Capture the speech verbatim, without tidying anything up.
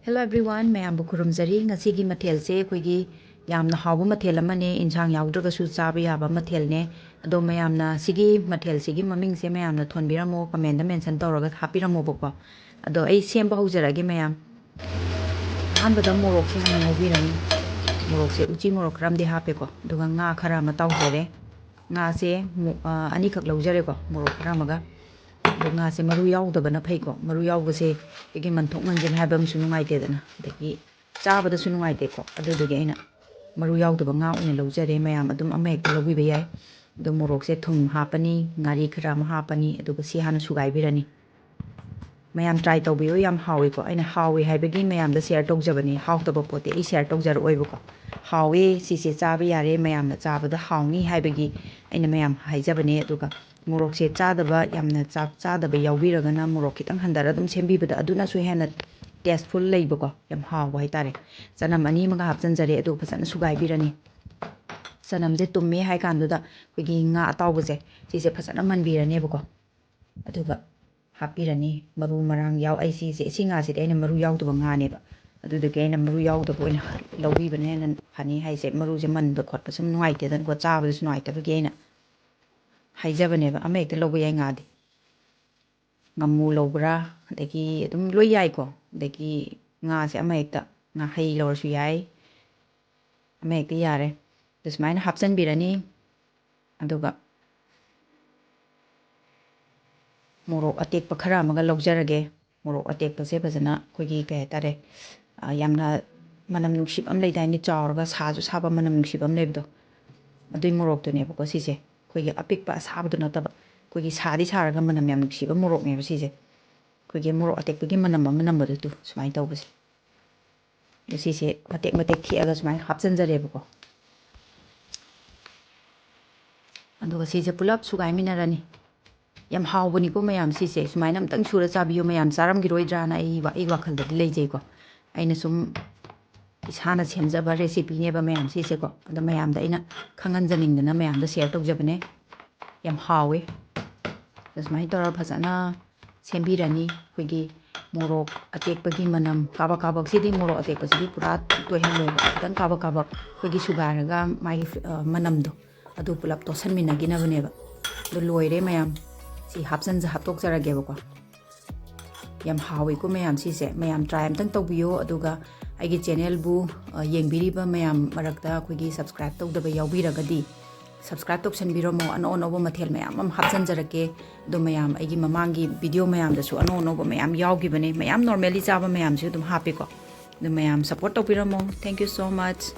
Hello everyone, ꯃꯌꯥꯝꯕꯨ ꯈꯨꯔꯨꯝꯖꯔꯤ꯫ ꯉꯁꯤꯒꯤ ꯃꯊꯦꯜꯁꯦ ꯑꯩꯈꯣꯏꯒꯤ ꯌꯥꯝꯅ ꯍꯥꯎꯕ ꯃꯊꯦꯜ ꯑꯃꯅꯦ, ꯏꯟꯁꯥꯡ ꯌꯥꯎꯗ꯭ꯔꯒꯁꯨ ꯆꯥꯕ ꯌꯥꯕ ꯃꯊꯦꯜꯅꯦ꯫ ꯑꯗꯣ ꯃꯌꯥꯝꯅ ꯁꯤꯒꯤ ꯃꯊꯦꯜꯁꯤꯒꯤ ꯃꯃꯤꯡꯁꯦ ꯃꯌꯥꯝꯅ ꯊꯣꯟꯕꯤꯔꯝꯃꯣ, comment ꯗ mention ꯇꯧꯔꯒ ꯍꯥꯞꯄꯤꯔꯝꯃꯣꯕꯀꯣ꯫ ꯑꯗꯣ ꯑꯩ ꯁꯦꯝꯕ ꯍꯧꯖꯔꯒꯦ ꯃꯌꯥꯝ꯫ ꯑꯍꯥꯟꯕꯗ ꯃꯣꯔꯣꯛꯁꯦ ꯍꯥꯟꯅ ꯉꯧꯕꯤꯔꯅꯤ꯫ ꯃꯣꯔꯣꯛꯁꯦ ꯎꯆꯤ ꯃꯣꯔꯣꯛ ꯈꯔ ꯑꯃꯗꯤ ꯍꯥꯞꯄꯦꯀꯣ꯫ ꯑꯗꯨꯒ ꯉꯥ ꯈꯔ ꯑꯃ ꯇꯥꯎꯖꯔꯦ꯫ ꯉꯥꯁꯦ ꯃꯨ-, ꯑ, ꯑꯅꯤꯈꯛ ꯂꯧꯖꯔꯦꯀꯣ, ꯃꯣꯔꯣꯛ ꯈꯔ ꯑꯃꯒ꯫ ꯑꯗꯣ ꯉꯥꯁꯦ ꯃꯔꯨ ꯌꯥꯎꯗꯕꯅ ꯐꯩꯀꯣ꯫ ꯃꯔꯨ ꯌꯥꯎꯕꯁꯦ ꯑꯩꯈꯣꯏꯒꯤ ꯃꯟꯊꯣꯛ ꯃꯟꯖꯤꯟ ꯍꯥꯏꯕ ꯑꯃꯁꯨ ꯅꯨꯡꯉꯥꯏꯇꯦꯗꯅ, ꯑꯗꯒꯤ ꯆꯥꯕꯗꯁꯨ ꯅꯨꯡꯉꯥꯏꯇꯦꯀꯣ꯫ ꯑꯗꯨꯗꯨꯒꯤ ꯑꯩꯅ ꯃꯔꯨ ꯌꯥꯎꯗꯕ ꯉꯥ ꯑꯣꯏꯅ ꯂꯧꯖꯔꯦ꯫ ꯃꯌꯥꯝ ꯑꯗꯨꯝ ꯑꯃ ꯍꯦꯛꯇ ꯂꯧꯕꯤꯕ ꯌꯥꯏ꯫ ꯑꯗꯣ ꯃꯣꯔꯣꯛꯁꯦ ꯊꯨꯝ ꯍꯥꯞꯄꯅꯤ, ꯉꯥꯔꯤ ꯈꯔ ꯑꯃ ꯍꯥꯞꯄꯅꯤ, ꯑꯗꯨꯒ ꯁꯤ ꯍꯥꯟꯅ ꯁꯨꯒꯥꯏꯕꯤꯔꯅꯤ꯫ ꯃꯌꯥꯝ try ꯇꯧꯕꯤꯌꯨ, ꯌꯥꯝ ꯍꯥꯎꯏꯀꯣ꯫ ꯑꯩꯅ ꯍꯥꯎꯏ ꯍꯥꯏꯕꯒꯤ ꯃꯌꯥꯝꯗ share ꯇꯧꯖꯕꯅꯤ, ꯍꯥꯎꯇꯕ ꯄꯣꯠꯇꯤ ꯑꯩ share ꯇꯧꯖꯔꯛꯑꯣꯏꯕꯀꯣ꯫ ꯍꯥꯎꯏ, ꯁꯤꯁꯦ ꯆꯥꯕ ꯌꯥꯔꯦ, ꯃꯌꯥꯝꯅ ꯆꯥꯕꯗ ꯍꯥꯎꯅꯤ ꯍꯥꯏꯕꯒꯤ ꯑꯩꯅ ꯃꯌꯥꯝ ꯍꯥꯏꯖꯕꯅꯦ꯫ ꯑꯗꯨꯒ ꯃꯣꯔꯣꯛꯁꯦ ꯆꯥꯗꯕ, ꯌꯥꯝꯅ ꯆꯥꯛ ꯆꯥꯗꯕ ꯌꯥꯎꯕꯤꯔꯒꯅ ꯃꯣꯔꯣꯛ ꯈꯤꯇꯪ ꯍꯟꯊꯔ ꯑꯗꯨꯝ ꯁꯦꯝꯕꯤꯕꯗ ꯑꯗꯨꯅꯁꯨ ꯍꯦꯟꯅ tasteful ꯂꯩꯕꯀꯣ, ꯌꯥꯝ ꯍꯥꯎꯕ ꯍꯥꯏꯇꯥꯔꯦ꯫ ꯆꯅꯝ ꯑꯅꯤ ꯑꯃꯒ ꯍꯥꯞꯆꯤꯟꯖꯔꯦ, ꯑꯗꯨꯒ ꯐꯖꯅ ꯁꯨꯒꯥꯏꯕꯤꯔꯅꯤ꯫ ꯆꯅꯝꯁꯦ ꯇꯨꯝꯃꯦ ꯍꯥꯏ ꯀꯥꯟꯗꯨꯗ ꯑꯩꯈꯣꯏꯒꯤ ꯉꯥ ꯑꯇꯥꯎꯕꯁꯦ ꯁꯤꯁꯦ ꯐꯖꯅ ꯃꯟꯕꯤꯔꯅꯦꯕꯀꯣ꯫ ꯑꯗꯨꯒ ꯍꯥꯞꯄꯤꯔꯅꯤ ꯃꯔꯨ ꯃꯔꯥꯡ ꯌꯥꯎ-, ꯑꯩ ꯁꯤꯁꯦ, ꯁꯤ ꯉꯥꯁꯤꯗꯤ ꯑꯩꯅ ꯃꯔꯨ ꯌꯥꯎꯗꯕ ꯉꯥꯅꯦꯕ꯫ ꯑꯗꯨꯗꯨꯒꯤ ꯑꯩꯅ ꯃꯔꯨ ꯌꯥꯎꯗꯕ ꯑꯣꯏꯅ ꯂꯧꯕꯤꯕꯅ ꯍꯦꯟꯅ ꯐꯅꯤ ꯍꯥꯏꯁꯦ꯫ ꯃꯔꯨꯁꯦ ꯃꯟꯕ ꯈꯣꯠꯄ ꯁꯨꯝ ꯅꯨꯡꯉꯥꯏꯇꯦꯗꯅꯀꯣ, ꯆꯥꯕꯗꯁꯨ ꯅꯨꯡꯉꯥꯏꯇꯕꯒꯤ ꯑꯩꯅ ꯍꯥꯏꯖꯕꯅꯦꯕ꯫ ꯑꯃ ꯍꯦꯛꯇ ꯂꯧꯕ ꯌꯥꯏ ꯉꯥꯗꯤ꯫ ꯉꯥꯃꯨ ꯂꯧꯕ꯭ꯔꯥ, ꯑꯗꯒꯤ ꯑꯗꯨꯝ ꯂꯣꯏ ꯌꯥꯏꯀꯣ꯫ ꯑꯗꯒꯤ ꯉꯥꯁꯦ ꯑꯃ ꯍꯦꯛꯇ, ꯉꯥꯍꯩ ꯂꯧꯔꯁꯨ ꯌꯥꯏ, ꯑꯃ ꯍꯦꯛꯇ ꯌꯥꯔꯦ꯫ ꯑꯗꯨ ꯁꯨꯃꯥꯏꯅ ꯍꯥꯞꯆꯤꯟꯕꯤꯔꯅꯤ꯫ ꯑꯗꯨꯒ ꯃꯣꯔꯣꯛ ꯑꯇꯦꯛꯄ ꯈꯔ ꯑꯃꯒ ꯂꯧꯖꯔꯒꯦ꯫ ꯃꯣꯔꯣꯛ ꯑꯇꯦꯛꯄꯁꯦ ꯐꯖꯅ ꯑꯩꯈꯣꯏꯒꯤ ꯀꯩ ꯍꯥꯏꯇꯥꯔꯦ, ꯑ, ꯌꯥꯝꯅ ꯃꯅꯝ ꯅꯨꯡꯁꯤꯕ ꯑꯃ ꯂꯩꯗꯥꯏꯅꯦ, ꯆꯥꯎꯔꯒ ꯁꯥꯁꯨ ꯁꯥꯕ ꯃꯅꯝ ꯅꯨꯡꯁꯤꯕ ꯑꯃ ꯂꯩꯕꯗꯣ, ꯑꯗꯨꯏ ꯃꯣꯔꯣꯛꯇꯨꯅꯦꯕꯀꯣ ꯁꯤꯁꯦ꯫ ꯑꯩꯈꯣꯏꯒꯤ ꯑꯄꯤꯛꯄ ꯑꯁꯥꯕꯗꯨ ꯅꯠꯇꯕ, ꯑꯩꯈꯣꯏꯒꯤ ꯁꯥꯗꯤ ꯁꯥꯔꯒ ꯃꯅꯝ ꯌꯥꯝ ꯅꯨꯡꯁꯤꯕ ꯃꯣꯔꯣꯛꯅꯦꯕ ꯁꯤꯁꯦ꯫ ꯑꯩꯈꯣꯏꯒꯤ ꯃꯣꯔꯣꯛ ꯑꯇꯦꯛꯄꯒꯤ ꯃꯅꯝ ꯑꯃ ꯅꯝꯕꯗꯨ ꯇꯨ ꯁꯨꯃꯥꯏꯅ ꯇꯧꯕꯁꯦ꯫ ꯑꯗꯣ ꯁꯤꯁꯦ ꯃꯇꯦꯛ ꯃꯇꯦꯛ ꯊꯦꯛꯑꯒ ꯁꯨꯃꯥꯏꯅ ꯍꯥꯞꯆꯤꯟꯖꯔꯦꯕꯀꯣ꯫ ꯑꯗꯨꯒ ꯁꯤꯁꯦ ꯄꯨꯂꯞ ꯁꯨꯒꯥꯏꯃꯤꯟꯅꯔꯅꯤ꯫ ꯌꯥꯝ ꯍꯥꯎꯕꯅꯤꯀꯣ ꯃꯌꯥꯝ, ꯁꯤꯁꯦ ꯁꯨꯃꯥꯏꯅ ꯑꯝꯇꯪ ꯁꯨꯔ ꯆꯥꯕꯤꯌꯨ ꯃꯌꯥꯝ, ꯆꯥꯔꯝꯈꯤꯔꯣꯏꯗ꯭ꯔꯥꯅ ꯑꯩ ꯋꯥ-, ꯑꯩ ꯋꯥꯈꯜꯗꯗꯤ ꯂꯩꯖꯩꯀꯣ꯫ ꯑꯩꯅ ꯁꯨꯝ ꯏꯁꯥꯅ ꯁꯦꯝꯖꯕ recipe ꯅꯦꯕ ꯃꯌꯥꯝ ꯁꯤꯁꯦꯀꯣ꯫ ꯑꯗꯣ ꯃꯌꯥꯝꯗ ꯑꯩꯅ ꯈꯪꯍꯟꯖꯅꯤꯡꯗꯅ ꯃꯌꯥꯝꯗ share ꯇꯧꯖꯕꯅꯦ꯫ ꯌꯥꯝ ꯍꯥꯎꯋꯦ꯫ ꯑꯗꯣ ꯁꯨꯃꯥꯏꯅ ꯇꯧꯔꯒ ꯐꯖꯅ ꯁꯦꯝꯕꯤꯔꯅꯤ꯫ ꯑꯩꯈꯣꯏꯒꯤ ꯃꯣꯔꯣꯛ ꯑꯇꯦꯛꯄꯒꯤ ꯃꯅꯝ, ꯀꯥꯕꯛ ꯀꯥꯕꯛꯁꯤꯗꯤ, ꯃꯣꯔꯣꯛ ꯑꯇꯦꯛꯄꯁꯤꯗꯤ ꯄꯨꯔꯥ ꯇꯣꯏꯍꯜꯂꯣꯏꯕ, ꯈꯤꯇꯪ ꯀꯥꯕꯛ ꯀꯥꯕꯛ ꯑꯩꯈꯣꯏꯒꯤ ꯁꯨꯒꯥꯏꯔꯒ ꯃꯥꯒꯤ ꯑ, ꯃꯅꯝꯗꯣ ꯑꯗꯨ ꯄꯨꯂꯞ ꯇꯣꯠꯁꯟꯃꯤꯟꯅꯈꯤꯅꯕꯅꯦꯕ꯫ ꯑꯗꯨ ꯂꯣꯏꯔꯦ ꯃꯌꯥꯝ, ꯁꯤ ꯍꯥꯞꯆꯟꯖ-, ꯍꯥꯞꯇꯣꯛꯆꯔꯒꯦꯕꯀꯣ꯫ ꯌꯥꯝ ꯍꯥꯎꯋꯤꯀꯣ ꯃꯌꯥꯝ ꯁꯤꯁꯦ, ꯃꯌꯥꯝ try ꯑꯝꯇꯪ ꯇꯧꯕꯤꯌꯣ꯫ ꯑꯗꯨꯒ ꯑꯩꯒꯤ channelꯕꯨ, ꯑ, ꯌꯦꯡꯕꯤꯔꯤꯕ ꯃꯌꯥꯝ ꯃꯔꯛꯇ ꯑꯩꯈꯣꯏꯒꯤ subscribe ꯇꯧꯗꯕ ꯌꯥꯎꯕꯤꯔꯒꯗꯤ subscribe ꯇꯧꯁꯟꯕꯤꯔꯝꯃꯣ, ꯑꯅꯧ ꯑꯅꯧꯕ ꯃꯊꯦꯜ ꯃꯌꯥꯝ ꯑꯃ ꯍꯥꯞꯆꯟꯖꯔꯛꯀꯦ꯫ ꯑꯗꯣ ꯃꯌꯥꯝ ꯑꯩꯒꯤ ꯃꯃꯥꯡꯒꯤ video ꯃꯌꯥꯝꯗꯁꯨ ꯑꯅꯧ ꯑꯅꯧꯕ ꯃꯌꯥꯝ ꯌꯥꯎꯈꯤꯕꯅꯦ, ꯃꯌꯥꯝ normally ꯆꯥꯕ ꯃꯌꯥꯝꯁꯨ ꯑꯗꯨꯝ ꯍꯥꯞꯄꯦꯀꯣ꯫ ꯑꯗꯨ ꯃꯌꯥꯝ support ꯇꯧꯕꯤꯔꯝꯃꯣ꯫ Thank you so much꯫